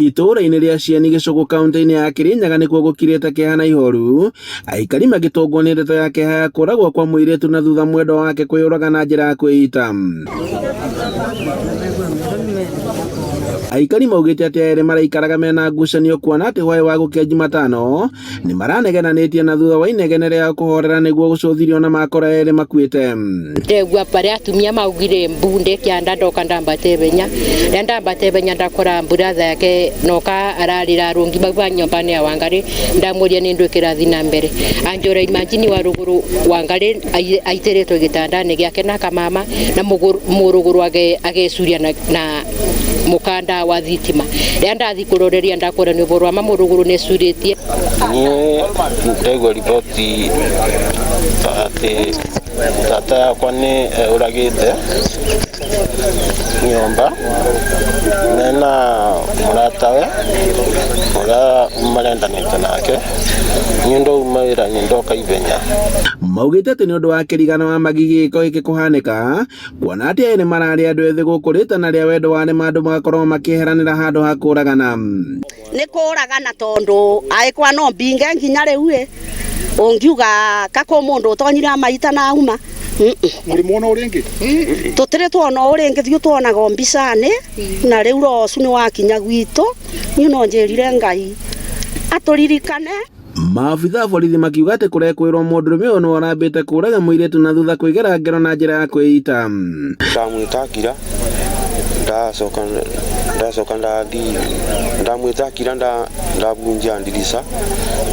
Itũũra-inĩ rĩa Cieni Gĩcũgũ kaunti-inĩ ya Kĩrĩnyaga nĩkuo gũkirĩte kĩeha na ihoru, aikari magĩtũngwo nĩ ndeto ya kĩeha ya kũragwo kwa mũirĩtu na thutha mwendwa wake kwĩyũraga na njĩra ya kwĩita. Aikari maugĩte atĩ erĩ maraikaraga mena ngucanio kuona atĩ hwaĩ wa gũkĩa Jumatano nĩ maranegenanĩtie na thutha wa inegene rĩa kũhorera nĩguo gũcũthirio na makora erĩ makuĩte. Ndegua baria atumia maugire mbu ndekianda ndoka ndambate benya rĩa ndambate benya ndakora mburatha yake noka ararira arungi bau ba nyomba ya Wangari ndamuria ni ndu kirathi na mbere anjora imagine wa ruguru Wangari aitiritwe gitandani giake na kamama na muruguru agecuria na mukanda wa thitima rĩa ndathi kuroreria ndakora ni uboro wa mamuruguru ni ecuritie. Niĩ ndaigua riboti atĩ tata yakwa nĩ eũragĩte nyũmba mena mũratawe ũrĩa marendanĩte nake. Niĩ ndauma wĩra nĩ ndoka ihenya. Maugĩte atĩ nĩ ũndũ wa kĩrigano wa magigi gĩko gĩkĩ kũhanĩka kuona atĩ erĩ mararĩ andũ ethĩ gũkũ rĩtana rĩa wendo warĩ andũ magakorwo makĩeheranĩra handũ ha kũragana. Nĩ kũragana tondũ aĩkwa no mbinge nginya rĩu ĩ ũngiuga kako mũndũ ũtonyire amaita na auma. Mũrĩ mwona ũrĩ ĩngĩ? Tũtirĩ tuona ũrĩ ĩngĩ, thiũ tuonaga o mbica-inĩ na rĩu roho ũcio nĩ wakinya gwitũ. Niĩ no njĩrire Ngai atũririkane. Maabitha a borithi makiuga atĩ kũrekwĩrwo mũndũrũme ũyũ nĩwe ũrambĩte kũraga mũirĩtu na thutha kwĩgera ngero na njĩra ya kwĩita. Ndamwĩta akira, ndacoka ndacoka ndathi ndamwĩta akira ndabunja ndirica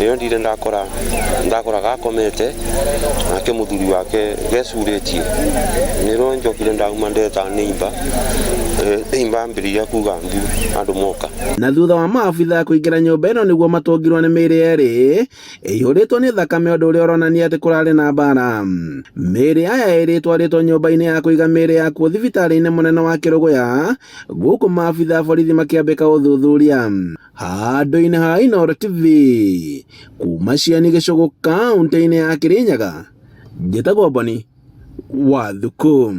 rĩo ndire ndakora ndakora gakomete nake mũthuri wake gecurĩtie nĩrwo njokire ndauma ndeta neighbor neighbor ambĩrĩria kuga mbu andũ moka. Na thutha wa maabitha kũingĩra nyũmba ĩno nĩguo matũngirwo nĩ mĩĩrĩ yerĩ ĩihũrĩtwo nĩ thakame ũndũ ũrĩa ũronania atĩ kũrarĩ na mbara. Mĩĩrĩ aya ĩrĩ ĩtwarĩtwo nyũmba-inĩ ya kũiga mĩĩrĩ yakuo thibitarĩ-inĩ mũnene wa Kĩrũgũya gũkũ maabitha a borithi makĩambĩka ũthuthuria. Handũ-inĩ ha Inooro TV kuma Cieni Gĩcũgũ kaunti-inĩ ya Kĩrĩnyaga, njĩtagwo Boni wa Thuku.